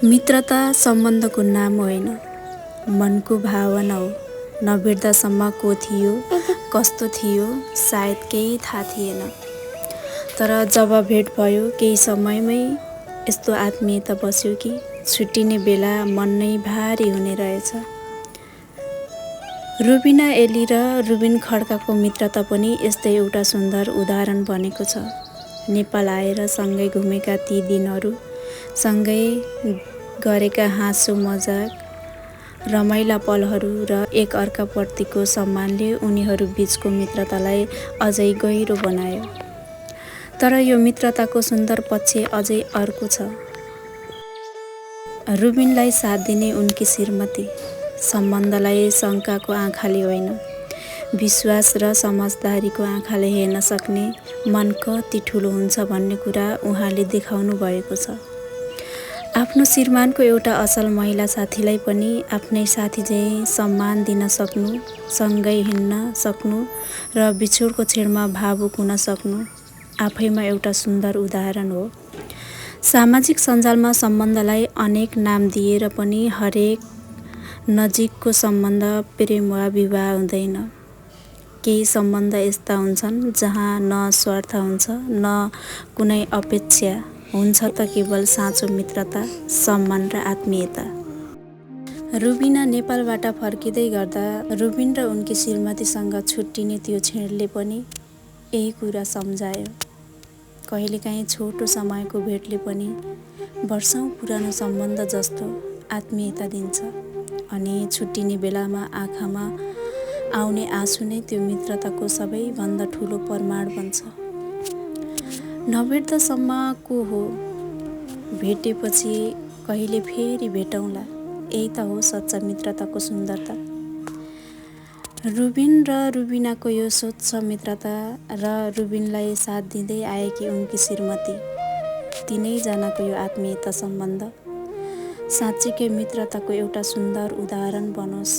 मित्रता सम्बन्धको नाम होइन, मनको भावना हो। नभेट्दासम्म को थियो, कस्तो थियो, सायद केही थाहा थिएन। तर जब भेट भयो केही समयमै यस्तो आत्मीयता बस्यो कि छुट्टिने बेला मन नै भारी हुने रहेछ। रुबिना एली र रुबिन खड्काको मित्रता पनि यस्तै एउटा सुन्दर उदाहरण बनेको छ। नेपाल आएर सँगै घुमेका ती दिनहरू, सँगै गरेका हाँसो मजाक, रमाइला पलहरू र एक अर्काप्रतिको सम्मानले उनीहरू बीचको मित्रतालाई अझै गहिरो बनायो। तर यो मित्रताको सुन्दर पक्ष अझै अर्को छ। रुबिनलाई साथ दिने उनकी श्रीमती, सम्बन्धलाई शङ्काको आँखाले होइन, विश्वास र समझदारीको आँखाले हेर्न सक्ने मन कति ठुलो हुन्छ भन्ने कुरा उहाँले देखाउनु भएको छ। आफ्नो श्रीमानको एउटा असल महिला साथीलाई पनि आफ्नै साथी झैँ सम्मान दिन सक्नु, सँगै हिँड्न सक्नु र बिछोडको छेडमा भावुक हुन सक्नु आफैमा एउटा सुन्दर उदाहरण हो। सामाजिक सञ्जालमा सम्बन्धलाई अनेक नाम दिएर पनि हरेक नजिकको सम्बन्ध प्रेम वा विवाह हुँदैन। केही सम्बन्ध यस्ता हुन्छन् जहाँ न स्वार्थ हुन्छ, न कुनै अपेक्षा हुन्छ, त केवल साँचो मित्रता, सम्मान र आत्मीयता। रुबिना नेपालबाट फर्किँदै गर्दा रुबिन र उनकी श्रीमतीसँग छुट्टिने त्यो क्षणले पनि यही कुरा सम्झायो। कहिलेकाहीँ छोटो समयको भेटले पनि वर्षौँ पुरानो सम्बन्ध जस्तो आत्मीयता दिन्छ। अनि छुट्टिने बेलामा आँखामा आउने आँसु नै त्यो मित्रताको सबैभन्दा ठुलो प्रमाण बन्छ। नभेट्दासम्म को हो, भेटेपछि कहिले फेरि भेटौँला, यही त हो सच्चा मित्रताको सुन्दरता। रुबिन र रुबिनाको यो स्वच्छ मित्रता र रुबिनलाई साथ दिँदै आएकी उनकी श्रीमती, तिनैजनाको यो आत्मीयता सम्बन्ध साँच्चीकै मित्रताको एउटा सुन्दर उदाहरण बनोस्।